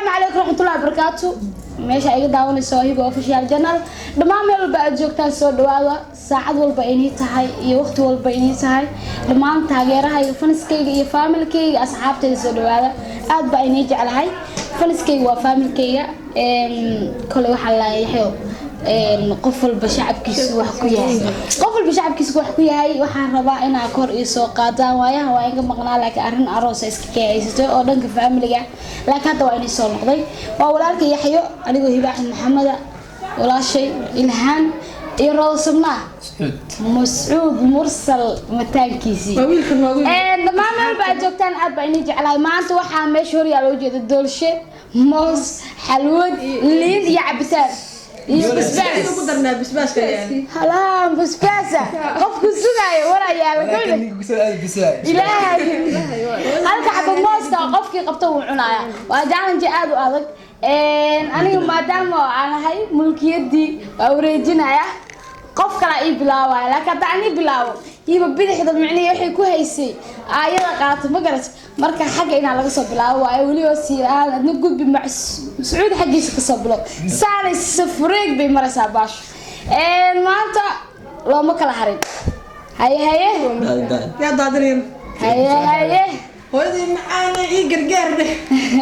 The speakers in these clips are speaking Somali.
Asalaamu calaykum waraxmatullahi wabarakaatu. Meesha iga daawanayso Hibo Official Channel. Dhammaan meel walba aad joogtaan, soo dhawaada. Saacad walba inii tahay iyo waqti walba inii tahay, dhammaan taageerahayga, fanskayga iyo familykayga, asxaabtayda, soo dhawaada. Aad baa inii jeclahay. Fanskayga waa familykayga. Kole waxaa laayaxyo, qof walba shacabkiisu wax ku yahay, qof walba shacabkiisu wax ku yahay. Waxaan rabaa inaa kor ii soo qaadaan. Waayaha waa inga maqnaa, laakiin arrin aroosa iska keehaysatay oo dhanka familyga, laakiin hadda waa inay soo noqday. Waa walaalka Yaxyo, anigoo Hiba Axmed Maxameda, walaashay Ilhaan iyo Roodo Sabnaa Mascuud Mursal mataankiisii. Dhammaan meel ba aad joogtaan, aad baa inii jeclahay. Maanta waxaa meesha hor yaala ujeeda doolshe, moos, xalwad, liin iyo cabitaan iyo basbaas. Halaan basbaasa qofku sugaayo war ayaa la ilaahay. Halka xaba mooska qofkii qabta wuu cunaaya. Waa challenge aad u adag. Aniga maadaama aan ahay mulkiyaddii, waa wareejinaya, qof kalaa ii bilaabaya. Laakiin hadda aan ii bilaabo, hiiba bidixda micnihii waxay ku haysay aayada qaato, ma garat? Marka xagga inaa laga soo bilaabo waayo. Weliba sii ahaan adna gudbi Mascuud xaggiisa kasoo bilow. Saanay safureeg bay maraysaa baasho. Maanta looma kala harin. Haye haye. Yaa daadinayn? Haye haye. Hooyadii macaane, ii gargaar dheh.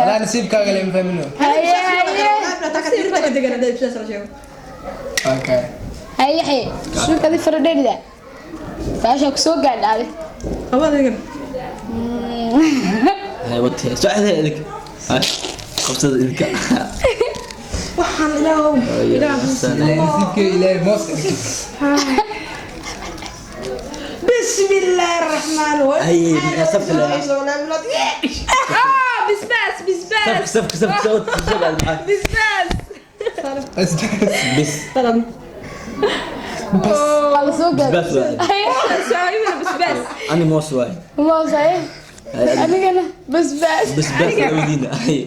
Adaa nasiibkaaga lama fahmino. Haye haye. Okay. Haye haye, suukadi faradheerida baashaa kusoo gaadhaaday. Qabadigan. Hay wate socda idinka qabsada idinka. Waxaan ilaahow ilaah. Ilaahay nasiibkee, ilaahay mooska dhigtay. بسم الله الرحمن. Ay, safka la- Bisbaas, bisbaas. Safka safka soo soo maxaa? Bisbaas. Bis. Waa la soo gaadhay. Bisbaas waay. Saaxiibina bisbaas. Ani moos waay. Moos, haye. Anigana basbaas. Bisbaas labadiina. Ay,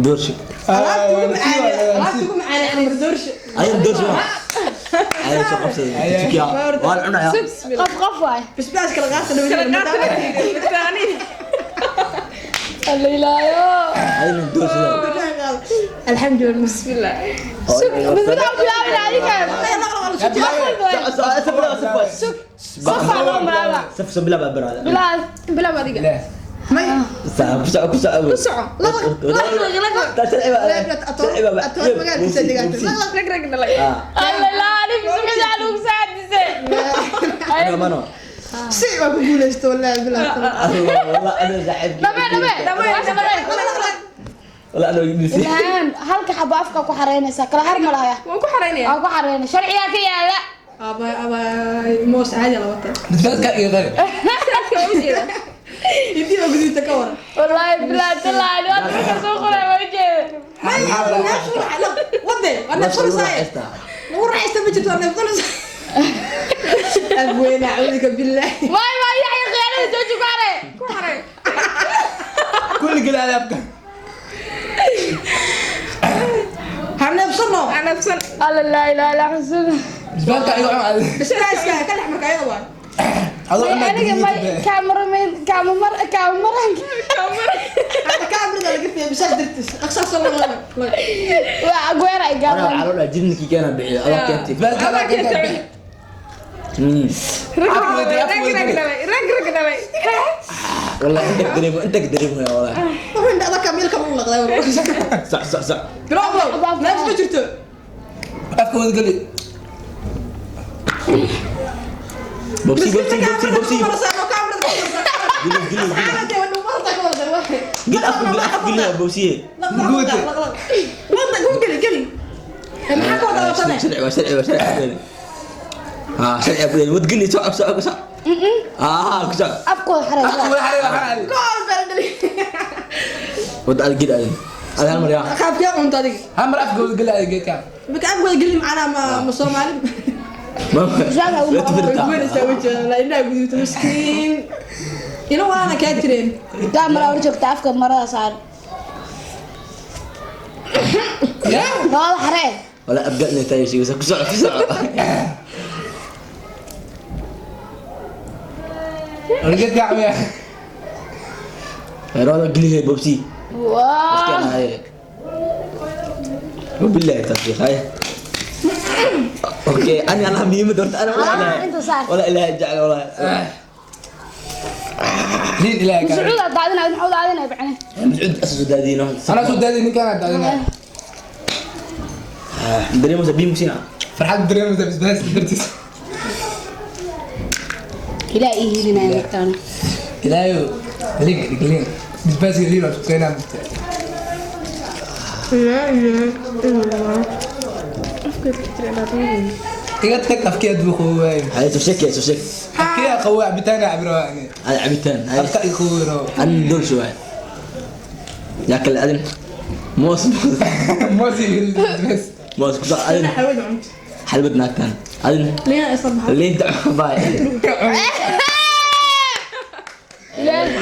doorsho. Alaabta ugu macaanay amar doorsho. Ayan doorsho waa ayan soo qabsada tukiya waa la cunayaa. Qof qof waay. Bisbaas kala qaata. Kala qaata taani. Alla ilaayo. Ayan doorsho. Alxamdulilah. Bismillah. Bismillah, bilaabina adiga. Safaa loo bilaaba. Saf soo bilaab abaraada. Bilaab. Bilaab adiga. Ilaah. Ku soco, ku soco. Ku soco. Rag rag dhalay. Alla ilaayo, bismillah lagu saadise. Mano. Si waa ku guuleysto, wallahi bilaa. والله انا زعلت. Dhabe dhabe dhabe dhabe. والله انا نسيت. Ilhaan, halka xabo afka ku xareynaysaa, kala har ma lahaya. Waan ku xaraynaya. Waa ku xareynay, sharcigaa ka yaala. Abay abay, moos caadi la wata. Bisbaaska iyo qari. Bisbaaska waa ujeeda. Intii oo guduudta ka waran. Wallaahi bilaa talaahi, waa dadka soo qoray, waa ujeeda. Wade waa neefsanaysaa, lagu raaxaysta ma jirto, waa neefsanaysaa. Abweyne, acuudika billaah. Waay waay, Yaxya, khiyaanada jooji, ku xarey. Ku xaray. Kulli geli alaabka. Ha neefsano. Aan nafsan. Alla laa ilaaha illa xusuus. Bisbaaska iga cun adiga. Bisbaaska ka dhex marka ayada waa. Adoo cunaa. Aniga may kaamaramen, kaamamar, kaamamaranka. Hadda kaamirada laga fiiya bisaas dartiis aqsaas loo waa agweera ay انا gaaban. على جنكي كان بيع الله كنتي. Bisbaaska adaa keentay bixi. Rag rag rag dhalay, rag rag dhalay. والله انت قريب، انت قريب يا والله. Wuxuu indha adag miilka u laqday. صح صح صح. Bilow bilow, neef ma jirto. Afka wada geli. بوبسي بوبسي بوبسي بوبسي. قلي قلي قلي قل افك قل افك قل يا بوبسي. شرعي شرعي شرعي ها شرعي ابو وتقلي سوق سوق سوق اه سوق. Afkooda xarey. Afka wada xarey, waxaa adiga. ود قل هذا المرة يا Qaabkee cunta adiga? Hal mar afka wada geli adiga geedka. Bika afkooda gelin macnaa ma Soomaali. لا تفرق. Gubanaysaa wajiga la indhaha guduuta, miskiin ila waana kaa jireen. Kaamara hor joogta, afka marada saar. Yaa. Labada xaree. ولا ابقى تاي شيء بس كسع كسع. Geedka camiya. هذا قلي بوبسي. Waa. هاي وبالله التوفيق هاي اوكي انا انا ميم درت انا ولا اله انت صار. ولا اله جعل ولا Liin ilaahay kaa. Mascuud aad daadinaya, maxaa u daadinaya bacne? مسعود اساس دادينه Anaa soo daadin, ninkaan aan daadinaya. دريموس بيم سينا Farxad dareemaysa basbaas dartiis. Ilaa ii hiilinaya markaan. Ilaahayow, liin ka dhig, liin. Basbaaska liin waa isku keenaa mugta. Iga tag, afkii aad buu qabowaay. هاي سوشيك يا سوشيك. Afkii aa qabow, cabitaan aa cabiro ani. هاي عبيتان هاي. Afka ii qabow rabo. انا دول شوي ياكل اذن موس موس. Moos iyo basbaas. موس كذا اذن. Xalwada cunto. حلبة ناكتان اذن. Liina ay soo baxday. اللي انت باي.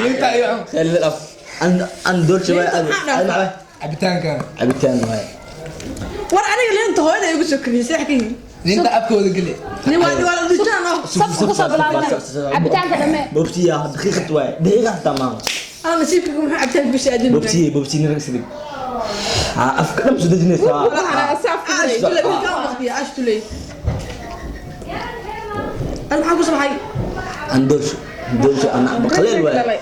Liinta iyo cun. خلي الأف انا انا دول شوي اذن انا Cabitaankan. عبيتان هاي. War aniga liinta hooyada igu soo kariyay seex ka yihiin. Liinta afka wada geli. Nin waa la dujinaa no. Safka ku soo bilaabana. Cabitaanka dhamee. بوبسي دقيقة واي دقيقة تمام. Ana nasiibka muxuu cabitaan bisha adin. بوبسي بوبسي نرقص دي افكر لم سددني ساعة. Ash tulay wiilka waqtiga ash tulay. Ana maxaa ku soo baxay? اندولش دولش انا قليل واي.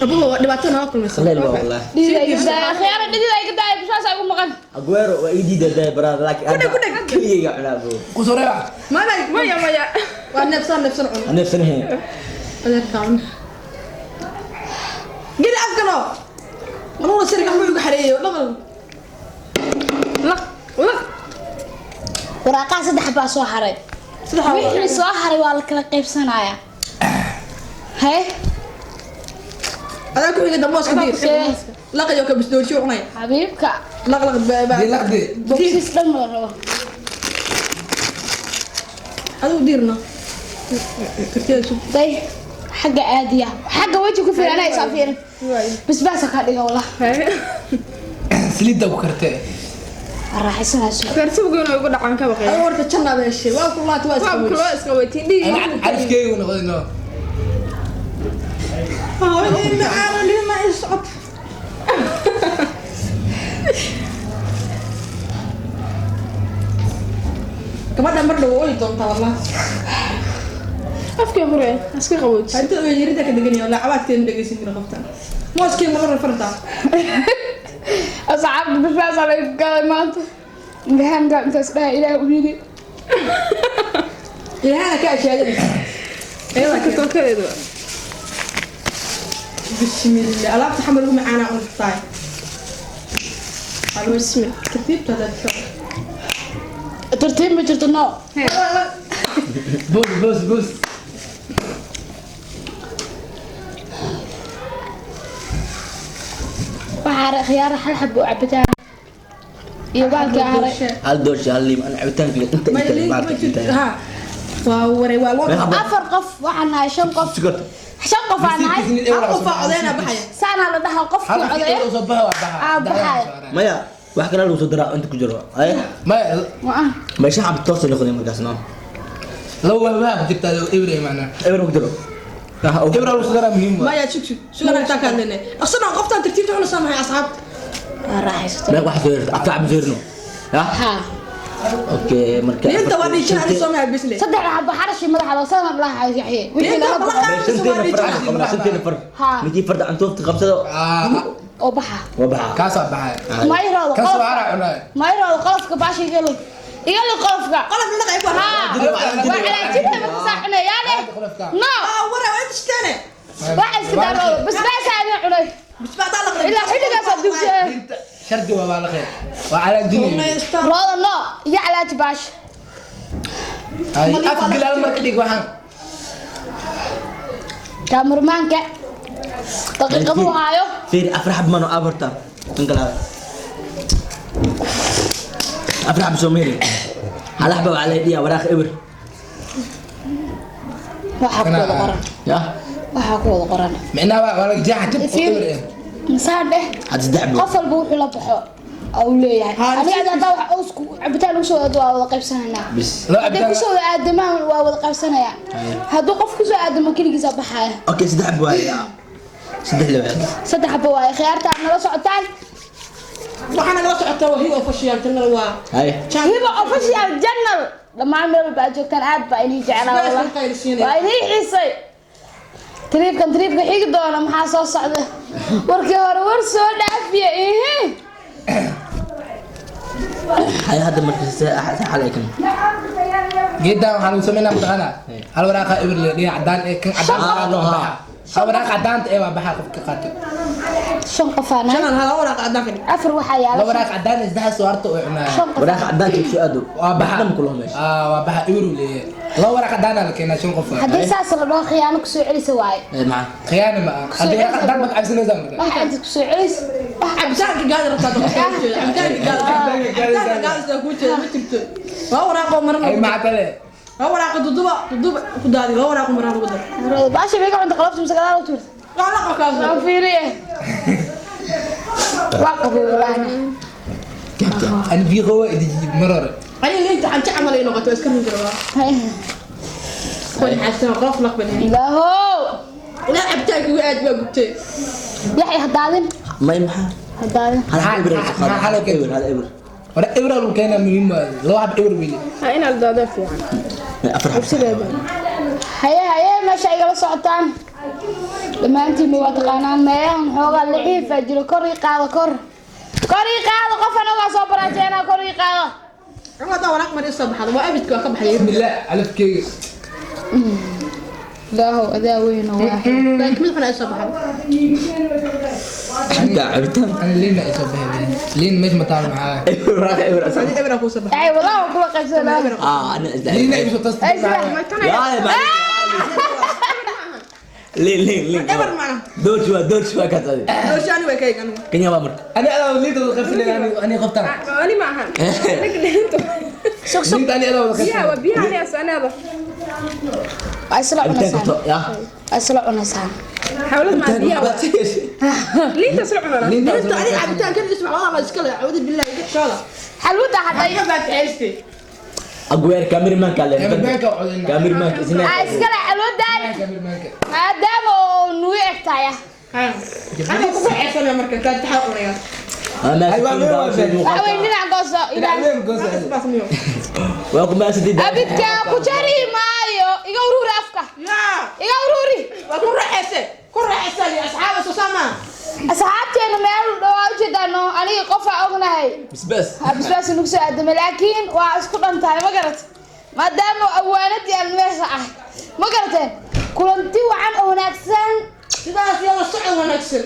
Abuhu waa dhibaato nala kulmaysa. قليل واي والله. Dhidida iga daaya, khiyaara dhidida iga daaya, bishaas ay ugu maqan. اجويرو وايدي ده براد لكن كده. كل يقع على ابو. Ku soo reeba. Maya Maya maya. waa neefsan neefsan cun. انا في سنه. Adeerka cun. Geli afkano. Anugu sirga muxuu igu xareeyay dhaqan. Laq laq. Waraaqaha saddex baa soo haray. Saddex. Wixii soo haray waa la kala qaybsanayaa. Haye. Adaa ku xiga damboos ka diir. Laqayo ka bisdoorsho cunay. Xabiibka. Laq laq baa. Dee laqdi. Bogsiis dhan ma la rabo. Adigu diirna. Kartida sug. Day xagga aadiya, xagga weji ku fiirin, anaa isaa fiirin. Basbaasa kaa dhiga wallah. Saliidda ku kartee. Waa raaxaysanayso. Feertugu inuu igu dhacaan ka baqaya. Adigu horta jannaad heshay. Waa ku laat waa Waa iska. kuloo iska weytiin dhiig. Ana carafkeygu noqday no. Hooyadii macaan liin ma ii socod. Gabadha mar dhow way doontaa wallah. Afkee fure iska qabooji. Inta way yarida ka degan yahay lacabaadkeena dhageysan kara qoftan. Mooskii ma la fartaa. Asxaabta, basbaasaa laga galay maanta. Imtixaanka intaas dhaha Ilaah u yidhi. Ilaahana ka ashaadinaysa. Ka tookadeedu. Bismillah. Alaabta xamal ugu macaanaa cun tahay. Bismillah. Tartiibta dadka. Tartiib ma jirto no. Boos boos boos. Waxaa khiyaara hal xabo oo cabitaan iyo baalkii haray. هل دولش هل لي انا عبيتان انت Ma انت liin ma بعرف jirto. انت. Ha. Waa waray waa loo. Afar qof waxaan nahay, shan qof. سكرت. Shan qof aan nahay. Hal qof aa codeynaa baxaya. Saanaa la dhahaa qofkii Hal qofkii codeeya. eber usoo baxa waa baxa. Aa, baxaya. مايا wax kale lagu soo daraa inta ku jiro ay. Maya. Waa. ما شعب توصل ياخذ مركز نو. Laba wax waa ku jirtaa eber ay macnaa. eber ku jiro. Eber lagu soo daraa muhiim waa. Maya shug shug. Sugan intaan ka hadlaynay. Aqsana qoftan tartiibta cuna samahay asxaabta. Waa raaxaysato. ما wax soo yarto afka soo yarno ha. Haa. اوكي marka Liinta waa dhiijin ani soo mahay bisle. Saddex xabo xarashi madaxa loo sana dhahaa yaxye wixii Liinta laga ma baxo. la shanteena far qabna shanteena far. Ha. Ninkii farda cantoofta qabsado. Ah, oo baxa. waa baxa. kaasaa baxaya. Ma iroodo Kan soo qolofka. haraa cunaya. Ma iroodo qolofka baasha iga lug, iga lug qolofka. Qalab la dhaqay ku Haa. haraa. Waa calaajinta marka saa cunay yaa leh. Qolofka. No. Ah waray waa inta shitaane. Waxa iska daaroodo basbaasaa idin cunay. Bisbaadaa la Ilaa xilligaas aad dugtee. Liinta shardi waa baa la qeyn. Waa calaajinaya. Rooda no iyo calaaji baasha. Ay, afka geli hal mar ka dhig waxaan. Kaamirmaanka daqiiqaduu haayo. fiiri afar xab mano abarta in kala afar xab soo meeri hal xab waa la dhiyaa waraaq eber. Waxaa ku wada qoran. Ya. Waxaa ku wada qoran. Micnaha waa laga jeexa jab oo eber eh. Masaan dheh. Had saddex xab. Qof walba wuxuu la baxo uu leeyahay. Haa, aniga hadda wax usku cabitaan ugu soo aado waa wada qaybsanaynaa. Bis. Loo hadday cabitaan. kusoo wada aadamaan waa wada qaybsanayaa. Hadduu qof kusoo aadamo keligiisa baxaya. اوكي saddex xab waa. Saddex lewaad. Saddex xabo waaye. Khiyaarta aad nala socotaan. Waxaana nala socotaa waa Hiba Official Channel waa. Hay. Hiba Official Channel, dhammaan meel walba aad joogtaan, aad baa inii jeclaa. Bas, wallah. ka qaylisiinaya. Waa inii xiisay. Tiriibkan tiriibka xigi doona maxaa soo socda? Warkii hore war soo dhaafiya ihi. Hay, hadda marka see xalay kan. Geeddan waxaa lagu sameynaa mataqaanaa hal waraaqa eber le dhinac cadaan ee kan cadaan Ah, no, waa ha. baxa. Hal waraaqa cadaanta ee waa baxa qofka qaato. Shan qof aan ahay. Shan hal waraaq cadaan ka dhig. Afar waxaa yaala. Laba waraaq cadaan ee saddex soo harta oo cunaa. Shan qof. Waraaq cadaanka ku aado. Waa baxa. Dhan kula meesha. Ah, waa baxa eber uu leeyahay. Laba waraaq cadaan la keenaa shan qof. Haddii saas la dhaho, khiyaano kusoo celisa waaye. Ee maxaa? Khiyaano ma aha. Haddii waraaq cadaan ma cabsanaysaa marka. Wax inta kusoo celis wax. Cabitaanka gaadi rabtaa dadka ku jeeda. Cabitaanka gaadi. Cabitaanka gaadi sida ku jeeda ma jirto. Waa waraaqo maran. Ay mactale. Waa waraaqo duduba duduba ku daadi. Waa waraaqo maran lagu dar. Baasha bay ka cunta qalabta mise gadaal u tuurta. Waa la qabkaa. Waan fiiriye, waa qabay walahi. Ani biyo waa idin mar hore. Ani liinta xanti camal ay noqoto iska run jira. Qol xasan qof laqban. Ilaahow. Ila cabitaanka ugu aad baa gubtay. Yaxya, hadaadin. May maxaa? Hadaadin. Hal eber. Maxaa xalay Eber, hal eber. Wara eber lagu keenaa muhiim waaye. Laba xab eber weli. Ha inaad daadaa fiican. Afar xab. Cabsideeda. Haye haye, meesha igala socotaan dhammaantiinba waa taqaanaan. Meelahan xoogaa lixiifaa jiro. Kor ii qaado, kor kor ii qaado. Qof anagaa soo baraajeena, kor ii qaado. Ama hadaa waraaq mar soo baxdo waa abidka waa ka baxay. Bismillah alafkeyga. Ilaahow adaa weyn oo waaxid. Laakiin mid xun ay soo baxdo. Cabitaan. Ani liin ay soo baxay. Liin meesha ma taalo maxaa? Eber waraaq eber. Ani eber ku soo baxay. Ay walaa, waan kula qaybsanaa. Ah, ana. Liin ay soo tas. Ay, sida. Ya, ma. Liin liin liin. Eber macna. Doorshi waa doorshi waa kaas adi. Doorshi ani way ka egan. Kenya waa marka. Ani adaa liinta wada qabsanay ani ani qoftaan. Ani ma ahan. Aniga liinta. Sug sug. Liinta ani adaa wada Biyaha qabsanay. waa biyaha ani as anaada. Waa isla Cabitaanka cunaysaan. to ya. Waa isla cunaysaan. Xawlad ma biyaha waa. Liinta isla cunana. Liinta Liinta ani cabitaanka isma wada ma iska leh. Awdi billahi iga shooda. Xalwada hadhay. Ka faatixaystay. Aguer cameraman ka le. Cameraman-ka oo codeyna. Cameraman isna. Aa iskale xalwadan. Cameraman-ka. Maadaama oo nugu eg tahay. Ana ku faxaysanaa marka faatixa cunaya. Ama Ay, waa meel waa meel. Waxa weyn dhinac gooso ilaah. Dhinac gooso. Isbaas miyo. Waa kuma sidii. Abidka ku jari maayo. Iga ururi afka. Yaa. Iga ururi. Waa ku raaxayse. Ku raaxaysa li asxaab soo sama. Asxaabteena meel dhawaa ujeedaano aniga qofaa ognahay. Bisbaas. Bisbaas nagu soo aadamay, laakiin waa isku dhan tahay ma garat, maadaama awaanadii aan meesha ah ma garateen. Kulanti wacan oo wanaagsan. Sidaas yalla socod wanaagsan.